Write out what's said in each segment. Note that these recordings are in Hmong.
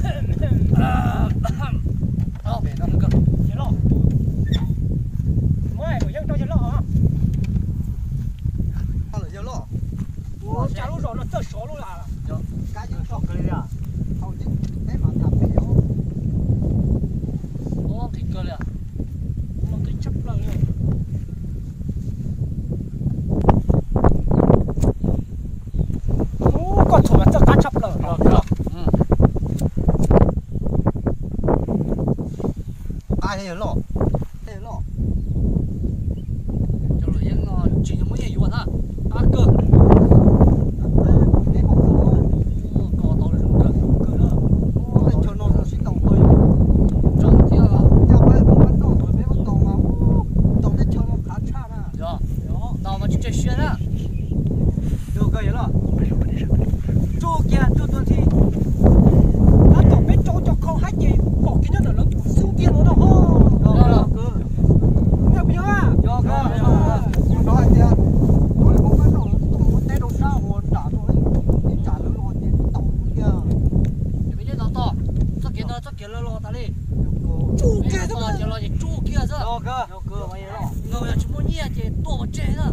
Yawg loj, muab tus yeeb rau yawg loj os. Lawm yawg loj. Ua cas lub zos no txawj sov lub las. Kab yeeb tso kawg li a. Thaum yeeb peb mam tham pem os. Nqhis kawg li a. Nqhis tshaj plaws li. Ub, koj txhum mas txawj qab tshaj plaws. Qab thiab yawg loj. Cov luam yeeb no tsis yog muaj nyiaj yuav na, qab kawg. Koj tau zoo kawg kawg na. Tej chaw no sib ntaus kawg yom. Zoo thiab. Yog peb Hmoob pab noj, peb pab ntaus mas ntaus tej chaw no qab tshaj na. Yog, ntaus mas tsis tsawg siab na. Yog kawg yawg loj. Tsuj kiag tsuj tuag nthi. Tab tom peb tso cov khau haib ces pom kiag nyob ntawm lawv xub ntiag no no ho. Yog, yog. Yog, yog. Kuv hnov hais tias ua li Hmoob pab noj tuaj ua teb rau sab ua nram no, ib tsam lawv los ces ntaus kiag. Peb nyob ntaus toj, txoj kev no txoj kev lawv los tas li. Tsuj kiag xwb, los ces tsuj kiag xwb. Yog, yog tsis muaj nyiaj ces tuaj ua tseg na.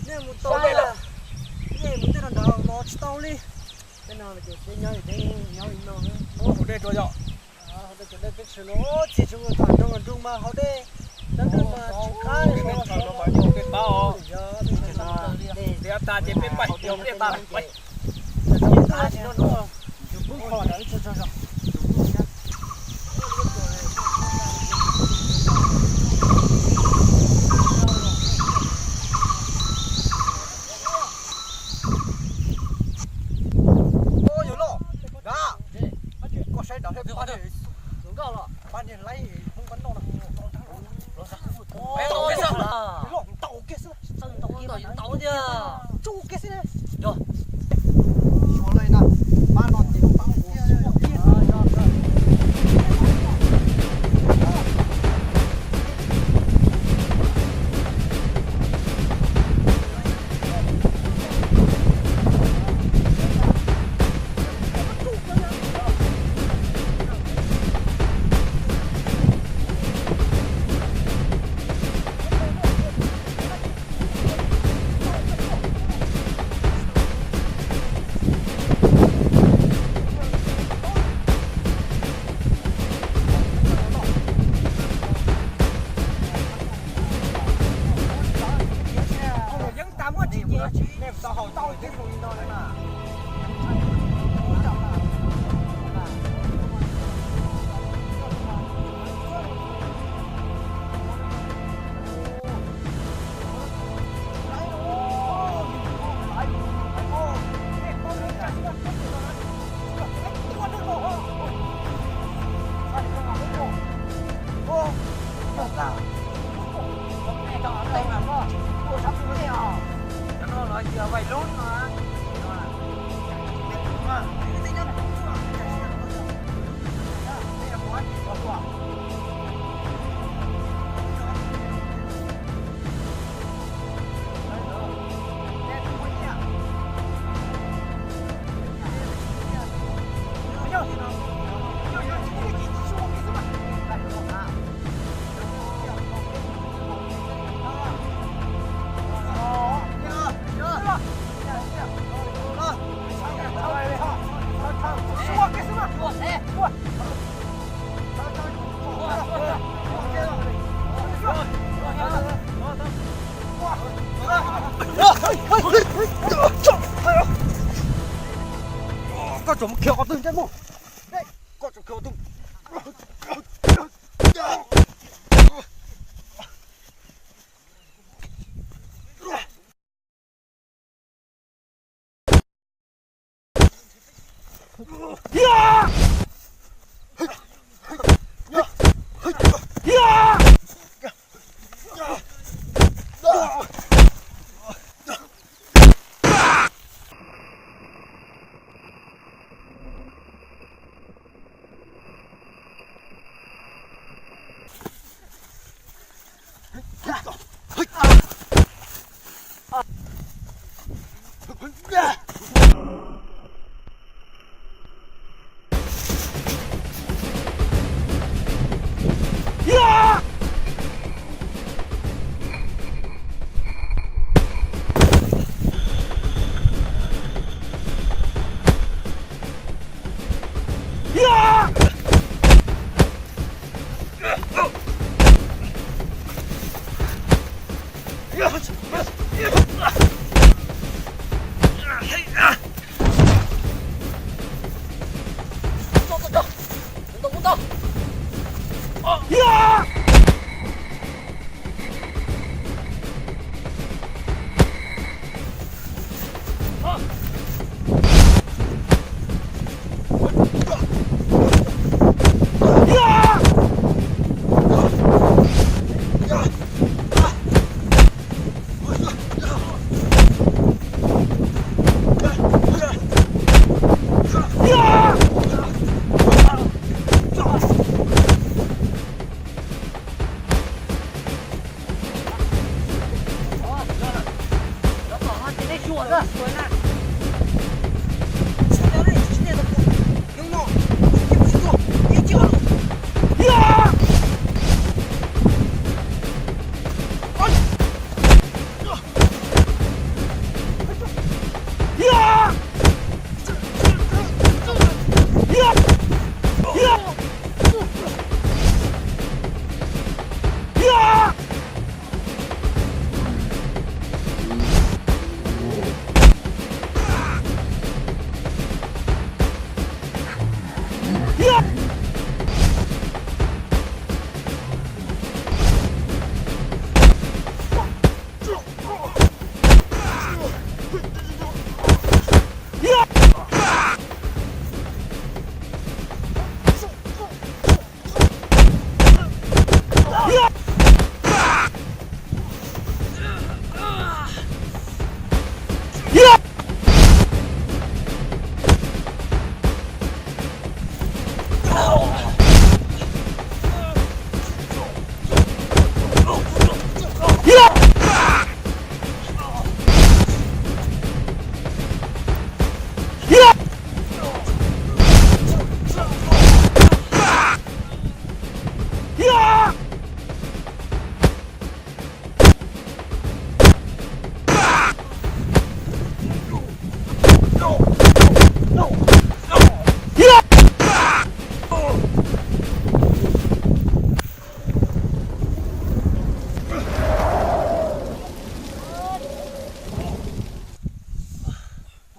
Nej mus tau, nej mus tej no nrad los tsis tau li. Tej no ces peb nyob li, peb nyob li no. Mus dej rau yom. Dej peb tshwm no, txiv tsis mus tham nroog nroog mas haus dej, dab dwg mas tsis qab li. Dej tas ces peb pais, dej tas pais. Yus pub kho nram ib txog zog. Yawg loj, koj saib nram pab niag, pab niag laib Hmoob pab noj no. Ntaus kiag xwb, tsuj kiag xwb. Yog. Suav lawm na, pab no ces pab ua kiag. Koj tseem khiav qhov twg ntsej muag? Koj tseem khiav qhov twg? Tau.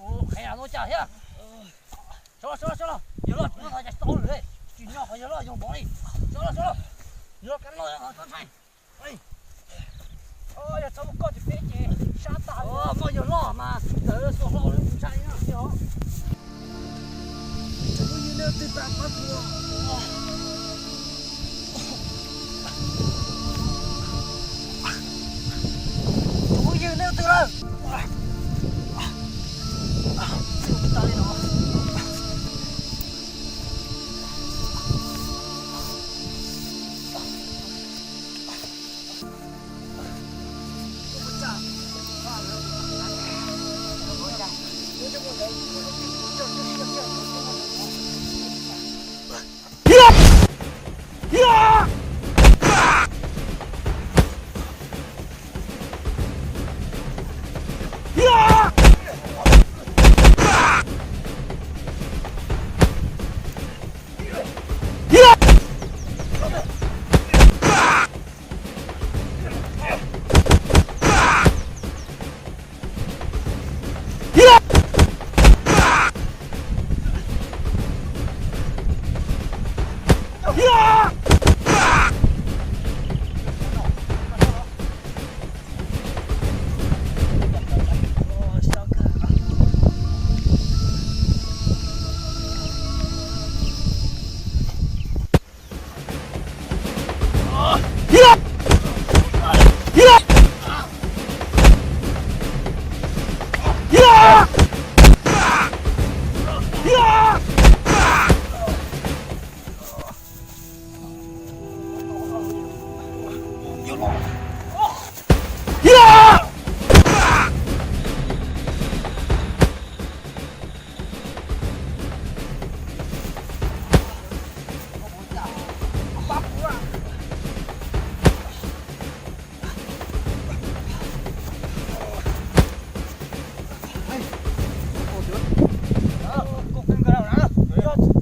Tus qhev no cas thiab? Sawv los, sawv los, sawv los, yawg loj, tsis muaj no cas tsis tau lawm, tsis nyob qhov yawg loj yog npaum li. Sawv los, sawv los, yawg loj kab loj txhob ntshai. Yog txhob muaj koj ces peb ces sab tas li. Muaj yawg loj mas tawm xuas hlo li ntshai na. Tus phooj ywg nej twg tas pab kuv. Tus phooj ywg nej twg lawm?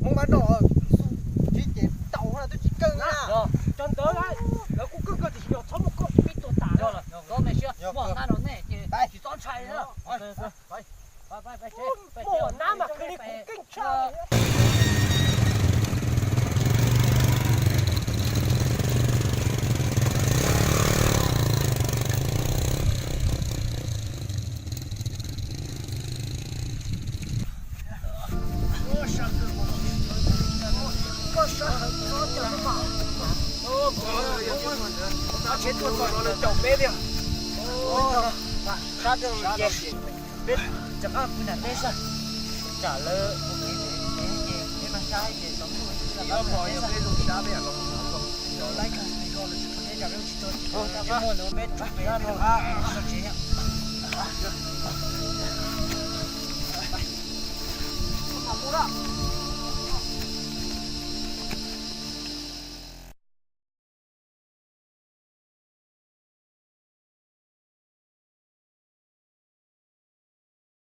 Hmoob mab noj, tsis ces tau twb tsis keej na. Cov ntawd lawv kuj keej kawg tiam sis yog txhob muaj koj Tsheb tuaj txog caum peb tiag. Sab rau ces peb rov qab pw nram teb sab. Tsam lawv ua kev pem ces peb mas sab ces tau mus peb zoo sab peb los laib kag peb tsis tau tsis muaj lawv peb tso peb tso tsev.